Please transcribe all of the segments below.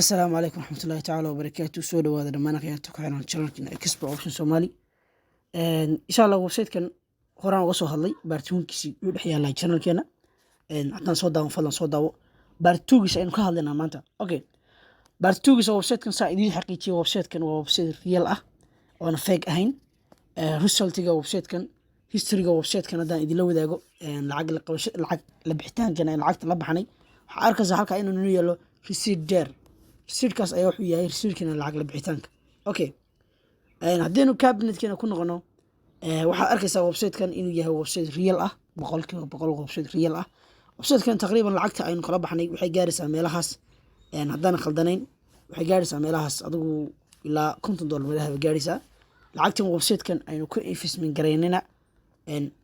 Asalaamu calaykum waraxmatullaahi tacaala wabarakaatu. Soo dhawaada dhammaan akhyaarta ku xiran channelkina Expo Option Somali. Insha Allah website-kan horaan uga soo hadlay, part one-kiisii uu dhex yaalaa channelkeena. Haddaan soo daawan, fadlan soo daawo. Part two-giisa aynu ka hadlaynaa maanta. Okay, part two-giisa website-kan saa idiin xaqiijiya, website-kan waa website real ah oona fake ahayn. Resultiga website-kan, historyga website-kan haddaan idinla wadaago, lacag la qabasho, lacag la bixitaankan aan lacagta la baxnay, waxaa arkaysaa halkaa inuu noo yaalo receipt dheer. Receiptkaas ayaa wuxuu yahay receiptkina lacag la bixitaanka. Okay, haddaynu cabinetkeena ku noqono, waxaad arkaysaa website-kan inuu yahay website real ah, 100% website real ah. Website-kan taqriiban lacagta aynu kala baxnay waxay gaaraysaa meelahaas, haddaan khaldanayn, waxay gaaraysaa meelahaas adigu ilaa $50 meelaha bay gaaraysaa lacagtan website-kan aynu ku investment garaynina.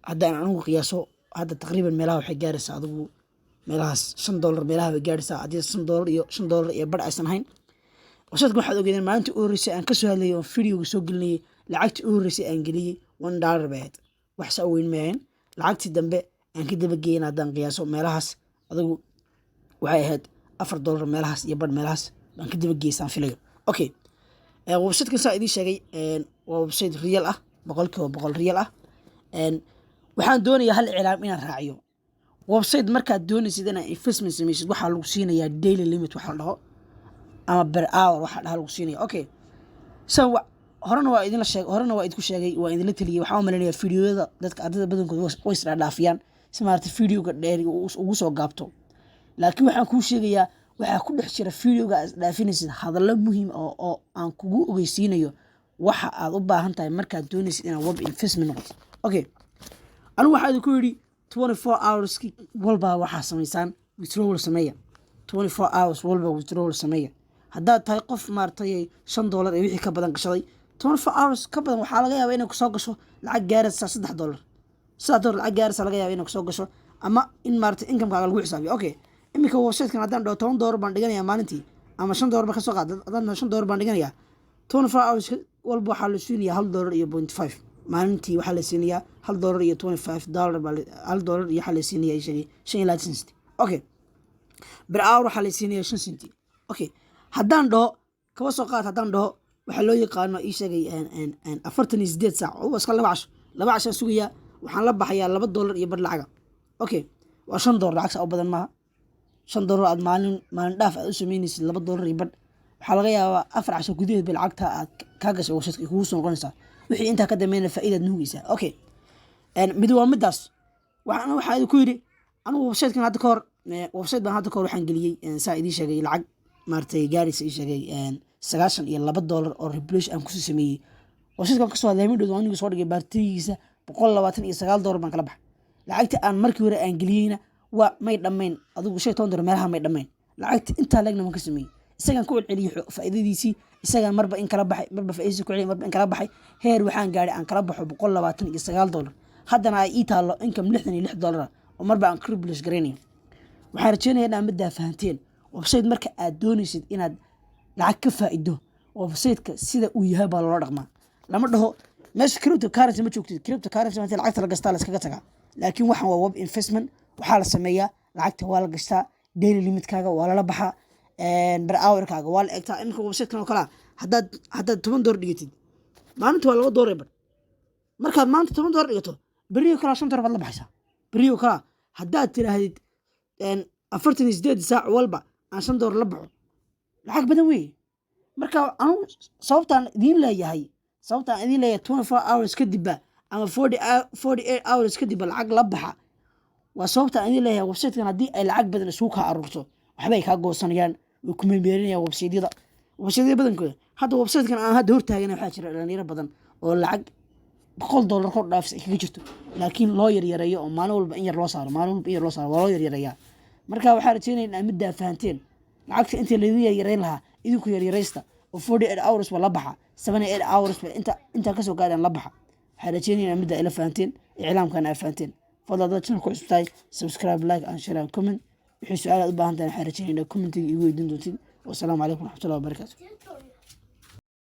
Haddaan anigu qiyaaso hadda, taqriiban meelaha waxay gaaraysaa adigu meelahaas $5 meelaha bay gaaraysaa, haddii $5 iyo $5 iyo bar aysan ahayn. Website-kan waxaad ogeedeen maalintii u horreysay aan kasoo hadlayay oon videoga soo gelinayay, lacagtii u horreysay aan geliyey $1 bay ahayd, wax saa weyn maahayn. Lacagtii dambe aan ka dabageeyin, haddaan qiyaaso, meelahaas adigu waxay ahayd $4 meelahaas iyo bar meelahaas baan ka dabageeyay saan filayo. Okay, website-kan saa idiin sheegay waa website real ah, 100% real ah. Waxaan doonayaa hal iclaam inaan raaciyo. Website markaad doonaysid inaad investment samaysid, waxaa lagu siinayaa daily limit waxa la dhaho ama per hour waxa dhaha lagu siinaya. Okay, so horena waa idinla sheeg, horena waa idinku sheegay, waa idinla taliyey. Waxaan u malaynayaa videoyada dadka ardayda badankooda way isdhaadhaafiyaan si maarata videoga dheer ugu soo gaabto, laakiin waxaan kuu sheegayaa waxaa ku dhex jira videoga aad isdhaafinaysid hadallo muhiim oo aan kugu ogeysiinayo waxa aad u baahan tahay markaad doonaysid inaad web investment noqoto. Okay, anigu waxaa idinku yidhi 24 hours walbaa waxaa samaysaan withdrawal sameeya, 24 hours walba withdrawal sameeya. Haddaad tahay qof maaragtay $5 iyo wixii ka badan gashaday, 24 hours ka badan waxaa laga yaabaa inay kusoo gasho lacag gaaraysa $3, $3 lacag gaaraysa laga yaaba inay kusoo gasho, ama in maaragtay incomekaaga lagu xisaabiyo. Okay, iminka websitekan haddaan dhaho $10 baan dhiganayaa maalintii ama $5 baan kasoo qaad, haddaan $5 baan dhiganayaa, 24 hours walba waxaa la siinayaa $1 iyo 0.5. Maalintii waxaa la siinayaa $1 iyo $25 baa, $1 iyo waxaa la siinayaa sheegay 25 cent. Okay, per hour waxaa la siinayaa 5 centi. Okay, haddaan dhaho kaba soo qaad, haddaan dhaho waxaa loo yaqaano ii sheegay 48 saac oo iska 2 casho, 2 cashaan sugayaa, waxaan la baxayaa $2 iyo bar lacaga. Okay, waa $5, lacag saa u badan maaha. $5 aad maalin maalin dhaaf aad u sameynaysid $2 iyo bar, waxaa laga yaabaa 4 casho gudaheed bay lacagta aad kaa gashay websiteka kugu soo noqonaysaa. Wixii intaa ka dambeynaya faa'iidaad nuugaysaa. Okay, mid waa midaas. Waxaan idinku yidhi anigu websitekan hadda ka hor, website baan hadda ka hor waxaan geliyey, saa idiin sheegay, lacag maaragtay gaaraysa ii sheegay $92 oo replace aan kusoo sameeyey. Websitekan kasoo hadlay midhood anigu soo dhigay part three-giisa, $129 baan kala baxay. Lacagta aan markii hore aan geliyeyna waa may dhammayn, adigu $15 meelaha may dhammayn. Lacagta intaa leegna waan ka sameeyey. Isagaan ku celceliyey faa'iidadiisii, isagaan marba in kala baxay, marba faa'iidadiisii ku celiyay, marba in kala baxay. Heer waxaan gaadhay aan kala baxo $129. Haddana ay ii taallo income $66 oo marba aan replace garaynayo. Waxaan rajeynaya inaad middaa fahanteen. Website marka aad doonaysid inaad lacag ka faa'ido, websiteka sida uu yahay baa loola dhaqmaa. Lama dhaho meesha crypto currency ma joogtid. Crypto currency inta lacagta la gastaa la iskaga tagaa, laakiin waxan waa web investment. Waxaa la sameeyaa lacagta waa la gashtaa, daily limitkaaga waa lala baxaa, per hourkaaga waa la egtaa. Iminka websitekan oo kalea haddaad $10 dhigatid, maalinta waa $2 bar. Markaad maanta $10 dhigato, beriyo kalaa $5 baad la baxaysaa. Beriyo kalaa haddaad tiraahdid 48 saac walba aan $5 la baxo, lacag badan wey. Marka anugu sababtaan idiin leeyahay 24 hours kadibba ama 48 hours kadibba lacag la baxa, waa sababtaan idiin leeyahay. Websitekan haddii ay lacag badan isugu kaa aruurto, waxbay kaa goosanayaan, way ku meermeerinayaan websiteyada badankooda. Hadda websitekan aan hadda hortaagana waxaa jira dhalinyaro badan oo lacag $100 kor dhaafis ay kaga jirto, laakiin loo yaryareeyo oo maalin walba in yar loo saaro, maalin walba in yar loo saaro, waa loo yaryareeyaa. Marka waxaa rajeynaya in aad middaa fahanteen. Lacagta intii laydin yaryareyn lahaa, idinku yaryaraysta oo 48 hours ba la baxa, 78 hours ba inta intaa kasoo gaadhaan la baxa. Waxaa rajeynaya inaad middaa ila fahanteen, iclaamkana aad fahanteen. Fadlan haddaad channel ku cusub tahay, subscribe, like and share and comment. Wixii su-aal aad u baahan tahay, waxaan rajeynaya inaad commentiga igu weydiin doontid. Wasalaamu calaykum waraxmatullahi wabarakaatu.